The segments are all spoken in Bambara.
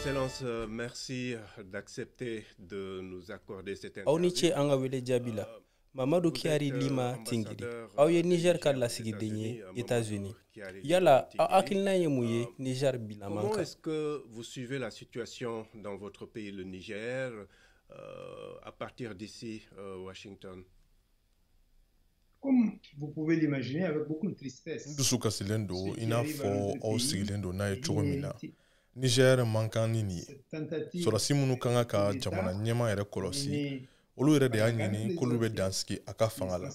Excellence, merci d'accepter de nous accorder cette Aw ni ce interview. an ka wele jaabi la. Mamadu Kiyari Lima Tingiri, aw ye Niger ka lasigiden ye États-Unis. Yala aw hakilina ye mun ye Niger bilaman Comment kan? est-ce que vous suivez la situation dans votre pays, le Niger, à partir d'ici, Washington? Comme vous pouvez l'imaginer, avec beaucoup de tristesse. N dusu kasilen don i n'a fɔ aw sigilen don n'a ye cogo min na. Niger man kan ni nin ye. Sɔrɔdasi minnu ka kan ka jamana ɲɛmaa yɛrɛ kɔlɔsi, olu yɛrɛ de y'a ɲini k'olu bɛ dansigi a ka fanga la.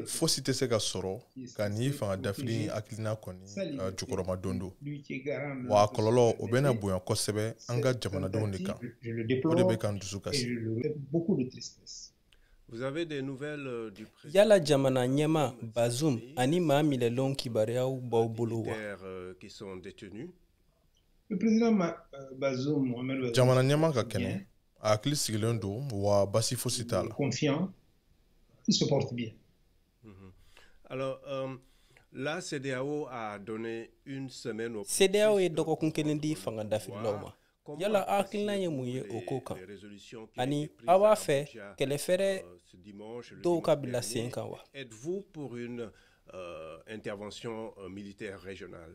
Fosi tɛ se ka sɔrɔ ka nin fanga dafiri hakilina kɔni jukɔrɔma don don. Wa a kɔlɔlɔ, o bɛna bonya kosɛbɛ an ka jamanadenw de kan. O de bɛ ka n dusu kasi. Vous avez des nouvelles du président Yala jamana ɲɛmaa Bazoum ani maa minɛlenw kibaruyaw b'aw bolo wa? militaires qui sont détenus? Le président Bazoum, Mohamed Bazoum, Jamana ɲɛmaa ka kɛnɛ, a hakili sigilen don, wa basi fosi t'a la. confiant, il se porte bien. Alors, la CEDEAO a donné une semaine au CEDEAO ye dɔgɔkun kelen di fanga dafirilaw ma. Yala aw hakilina ye mun ye o ko kan? Ani aw b'a fɛ kɛlɛfɛɛrɛ dɔw ka bila sen kan wa? Êtes-vous pour une intervention militaire régionale?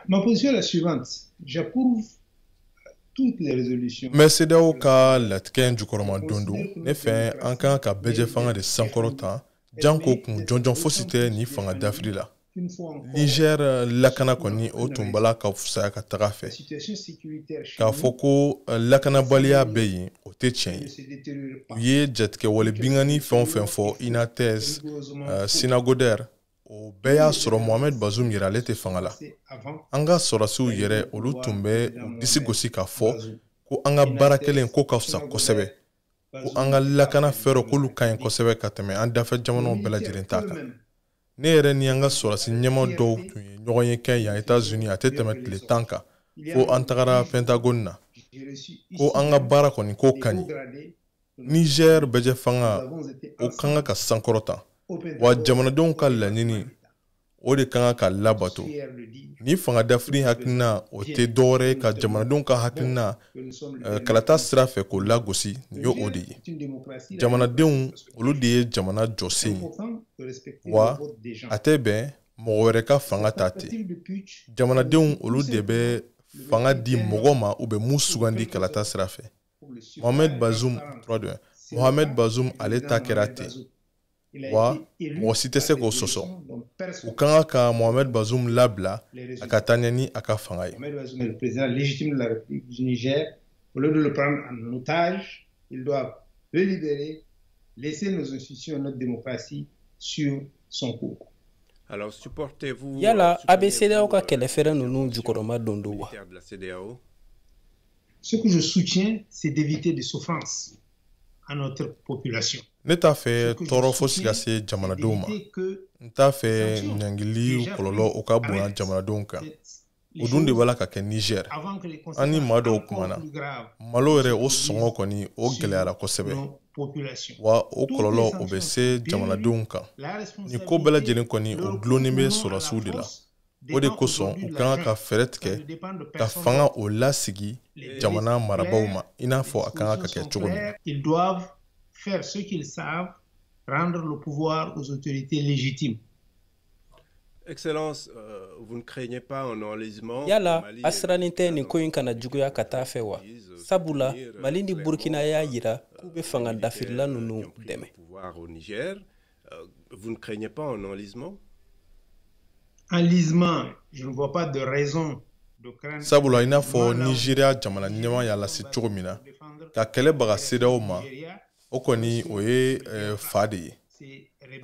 Ma position est la suivante. J'approuve toutes les résolutions. N bɛ CEDEAO ka latigɛ in jukɔrɔma don don. Ne fɛ, an kan ka bɛɛjɛ fanga de sankɔrɔ ta, janko kun jɔnjɔn fosi tɛ nin fanga dafiri la. Une fois encore, Niger lakana kɔni, o tun bala ka fisaya ka taga fɛ. la situation sécuritaire chez K'a nous fɔ ko lakanabaliya bɛ yen, o tɛ tiɲɛ ne ye. se détériore pas. U ye jatigɛwale binkanni fɛn o fɛn fɔ, Inates, Chinagoder, o bɛɛ y'a sɔrɔ Mohamed Bazoum yɛrɛ, ale tɛ fanga la. C'est avant An ka sɔrɔdasiw yɛrɛ, olu tun bɛ u disi gosi k'a fɔ ko an ka baara kɛlen ko ka fisa kosɛbɛ, ko an ka lakana fɛɛrɛ k'olu ka ɲi kosɛbɛ ka tɛmɛ an dafɛ jamanaw bɛɛ lajɛlen ta kan. Ne yɛrɛ ni an ka sɔrɔdasi ɲɛmaa dɔw tun ye ɲɔgɔn ye kɛ yan États-Unis, a tɛ tɛmɛ tile 10 kan, fo an tagara Pentagone na, ko an ka baara kɔni ko ka ɲi. Niger bɛjɛ fanga, o kan ka sankɔrɔta, wa jamanadenw ka laɲini, o de kan ka labato. Ni fanga dafiri hakilina, o tɛ dɔwɛrɛ ye ka jamanadenw ka hakilina kalata sira fɛ k'o lagosi. Nin ye o de ye. Jamanadenw, olu de ye jamana jɔsen ye, wa a tɛ bɛn mɔgɔ wɛrɛ ka fanga ta ten. Jamanadenw, olu de bɛ fanga di mɔgɔ ma u bɛ mun sugandi kalata sira fɛ. Mohamed Bazoum, 3 2 Mohamed Bazoum, ale ta kɛra ten, wa mɔgɔ si tɛ se k'o sɔsɔ. U ka kan ka Mohamed Bazoum labila a ka taa ɲɛ ni a ka fanga ye. Mohamed Bazoum est le président légitime de la République du Niger. Au lieu de le prendre en otage, il doit le libérer, laisser nos institutions et notre démocratie sur son cours. Alors, supportez-vous Yala a bɛ CEDEAO ka kɛlɛfɛɛrɛ ninnu jukɔrɔma don don wa? militaire de la CEDEAO? Ce que je soutiens, c'est d'éviter des souffrances à notre population. Ne t'a fɛ tɔɔrɔ fosi ka se jamanadenw ma. N t'a fɛ ɲangili kɔlɔlɔ, o ka bonya jamanadenw kan. O dun de b'a la ka kɛ Niger. An ni maa dɔw kumana, malo yɛrɛ, o sɔngɔ kɔni, o gɛlɛyara kosɛbɛ, wa o kɔlɔlɔ, o bɛ se jamanadenw kan. Nin ko bɛɛ lajɛlen kɔni, o dulonnen bɛ sɔrɔdasiw de la. O de kosɔn u kan ka fɛɛrɛ tigɛ ka fanga o lasigi jamana marabaaw ma, i n'a fɔ a kan ka kɛ cogo min na. Ils doivent faire ce qu'ils savent, rendre le pouvoir aux autorités légitimes. Excellence, vous ne craignez pas un enlisement? Yala a sirannen tɛ nin ko in kana juguya ka taa fɛ wa? Sabula Mali ni Burkina y'a yira k'u bɛ fanga dafirila ninnu dɛmɛ. Pouvoir au Niger, vous ne craignez pas un enlisement? Enlisement, je ne vois pas de raison de craindre. Sabula i n'a fɔ Nigéria jamana ɲɛmaa y'a lase cogo min na, ka kɛlɛ baga CEDEAO ma, o kɔni, o ye fa de ye.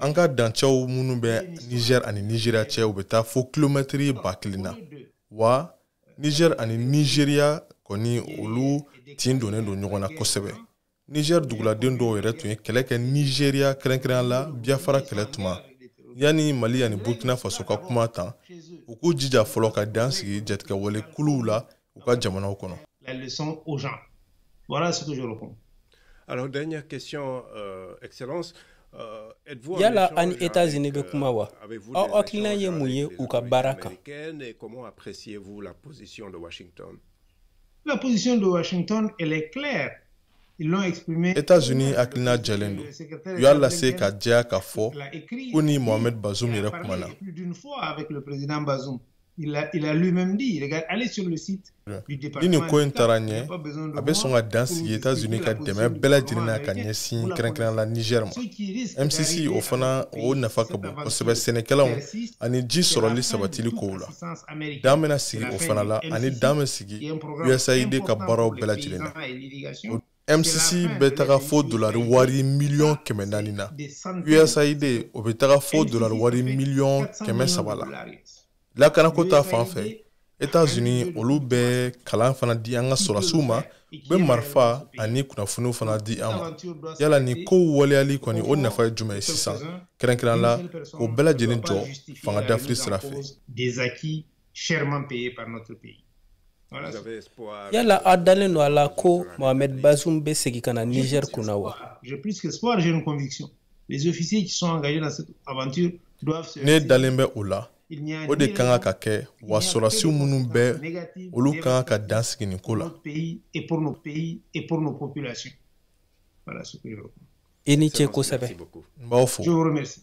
An ka dancɛw minnu bɛ Niger ani Nigéria cɛ, u bɛ taa fo kilomɛtiri 1000 na, wa Niger ani Nigéria kɔni, olu tin donnen don ɲɔgɔn na kosɛbɛ. Niger duguladen dɔw yɛrɛ tun ye kɛlɛ kɛ Nigéria, kɛrɛnkɛrɛnnenya la Biafra kɛlɛ tuma. Yanni Mali ani Burkina Faso ka kuma tan, u k'u jija fɔlɔ ka dan sigi jatigɛwale kuluw la u ka jamanaw kɔnɔ. La leçon aux gens. Voilà ce que je réponds. Alors, dernière question, Excellence. Yala an ni États-Unis bɛ kuma wa? Aw hakilina ye mun ye u ka baara kan? Comment appréciez-vous la position de Washington? La position de Washington, elle est claire. Ils l'ont exprimé. États-Unis hakilina jɛlen don. U y'a lase ka jɛya k'a fɔ ko ni Mohamed Bazoum yɛrɛ kumana. Plus d'une fois avec le président Bazoum. Il a lui-même dit, regarde, allez sur le site du département. Ni nin ko in taara ɲɛ, a bɛ sɔn ka dan sigi États-Unis ka dɛmɛ bɛɛ lajɛlen na ka ɲɛsin kɛrɛnkɛrɛnnenya la Niger ma. MCC, o fana, o nafa ka bon kosɛbɛ sɛnɛkɛlaw ani ji sɔrɔli sabatili kow la. Dan bɛna sigi o fana la, ani dan bɛ sigi USAID ka baaraw bɛɛ lajɛlen na. MCC bɛ taga fo dolari wari miliyɔn 400 na. USAID, o bɛ taga fo dolari wari miliyɔn 300 la. Lakanako ta fan fɛ, États-Unis, olu bɛ kalan fana di an ka sɔrɔdasiw ma, u bɛ marifa ani kunnafoniw fana di an ma. Yala nin kow waleyali kɔni, o nafa ye jumɛn ye sisan, kɛrɛnkɛrɛn la k'o bɛɛ lajɛlen jɔ fanga dafiri sira fɛ? Des acquis chèrement payés par notre pays. Yala aw dalen don a la ko Mohamed Bazoum bɛ segin ka na Niger kunna wa? J'ai plus qu'espoir, j'ai une conviction. Les officiers qui sont engagés dans cette aventure doivent se Ne dalen bɛ o la, o de kan ka kɛ, wa sɔrɔdasiw minnu bɛ, olu kan ka dan sigi nin ko la. Et pour nos pays et pour nos populations. Voilà ce que je veux. I ni ce kosɛbɛ. N b'aw fo. Je vous remercie.